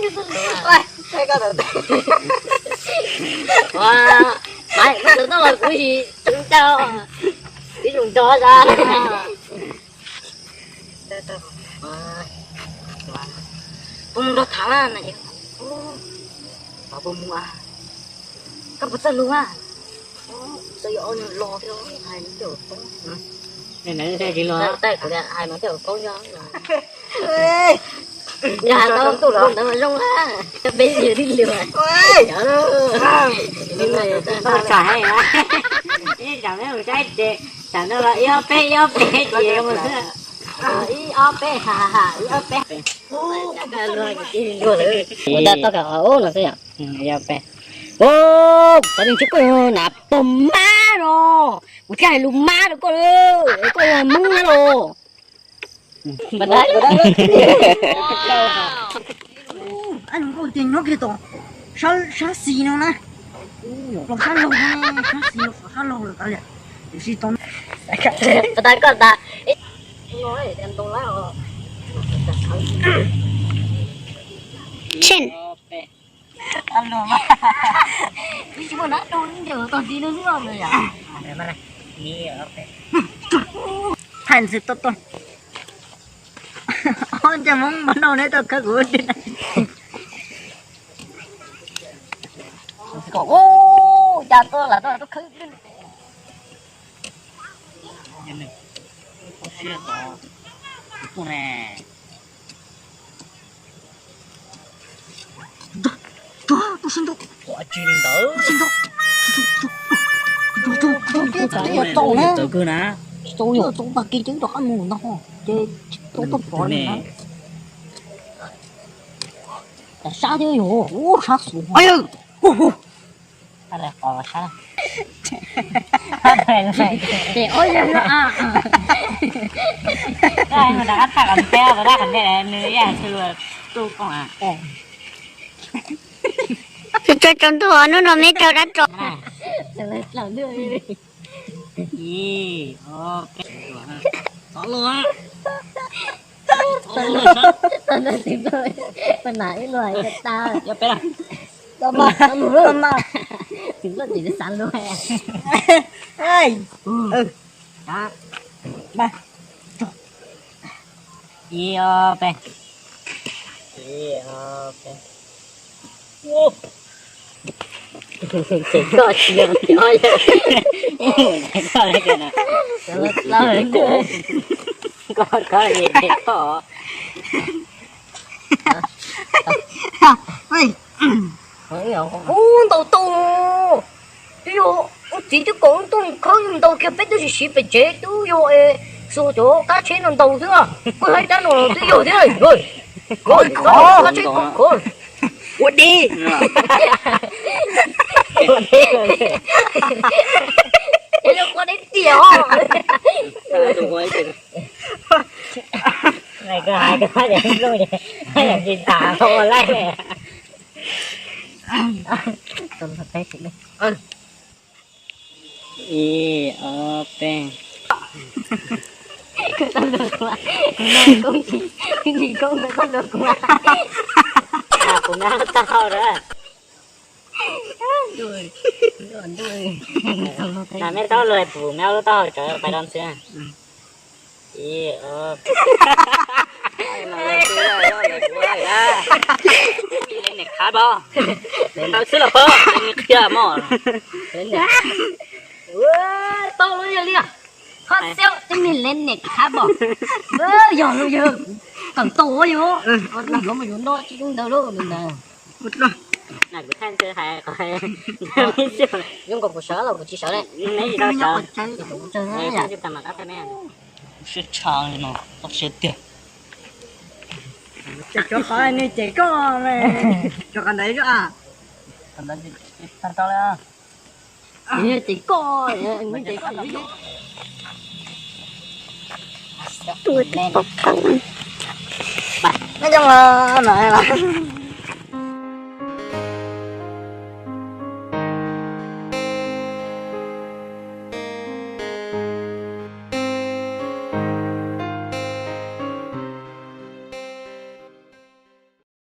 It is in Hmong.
Ua, maiv, koj tus toj los kuv tsis tseem tau, tib zoo nrog zas. Puas mus nrog tham na? Puas mus? Koj puas txawj lug a? Txawj yuav ob nyuag lo thiab hais mas tej uas poob. Tej kuv hais mas tej uas poob nyob. Yog hais tau tus ntawd mas zoo a, peb yog tib lus. Txawm ib tsam no los ib ob peb ib ob peb ces zoo xwb. Ib ob peb, ha ha ha, ib ob peb. Ua ntej toj kav qhov ub no xwb yom. Ib ob peb. Ua, cov neeg tsis koj na pog mab no, kuv thiaj hais lus mab rau koj, koj yog Hmoob na los. Sab xis no na, los sab laug, sab xis los sab laug lawm tas li. Tiam sis tau tas koj tas. Tsis muaj nab rau ncaws tog ti no xwb os yom. Thaij ntxwv tuaj tuaj. Ob cov Hmoob Nplog neb tau khawb kuv. Ua cas tuaj lam tuaj tuaj khawb. Tuaj ne. Tuaj, tuaj sab nraud. Tuaj sab nraud. Tsis tau na. Tsis tau, yog tau tag kis ces rov qab mus ntag, ces tsis tau tuaj pom li na. Sab thiab yog, ua sab xus. Ces ob yam no a. Rov qab tham kom ntev, rov qab tham ntev nws yam tsis luag tub kooj a. Tsis tau tsaus ntuj os, hnub no me rau dab tso. Ib, ob, peb, xov loj. Xov loj, xov loj, xov loj. Ib peb, tsis loj ces xav luag. Ib, ob, peb. Ib, ob, peb. Ces koj tsis yog cov yawg. Koj tias na. Koj, koj, koj. Ub, ntaus tau. Twb yog ub txiv twb kom ub tuaj khawb ntaus kiag peb twb siv siv pem tsev twb yog es xuas cov kab tsheb no ntaus xwb. Koj hais rab no twb yog thiab. Koj, koj, kab tsheb khov khov. Ua deb. Es lub qhov deb tiag os. Koj hais koj hais ces tsis tham ua laij li. Ib, ob, peb. Kuv nab tag hau lawm. Nas meb tau lug pum meb lub taub hau tsawv pais rau ntxwv. Ib, ob, nim qhab pog, tau xwb los pog, nim qhia mog. Tau lub yog li, qhov xeeb twb nig le nim qhab pog. Yog lub yog, kawm tau yog, yuav mas yuav noj tsis zoo ntawd lub ntawd. Kuv thaij ntawd hais qhov zoo nkaus kuv sawv los kuv tsis sawv li. Neb tsis tau sawv. Siab tshaj li no, txoj siab tiag. Cov qhov nej cem koj me. Cov qhov ntawd, qhov ntawd tag tau li. Cem koj, cem koj. Tuaj pom pom. Nyob zoo, no.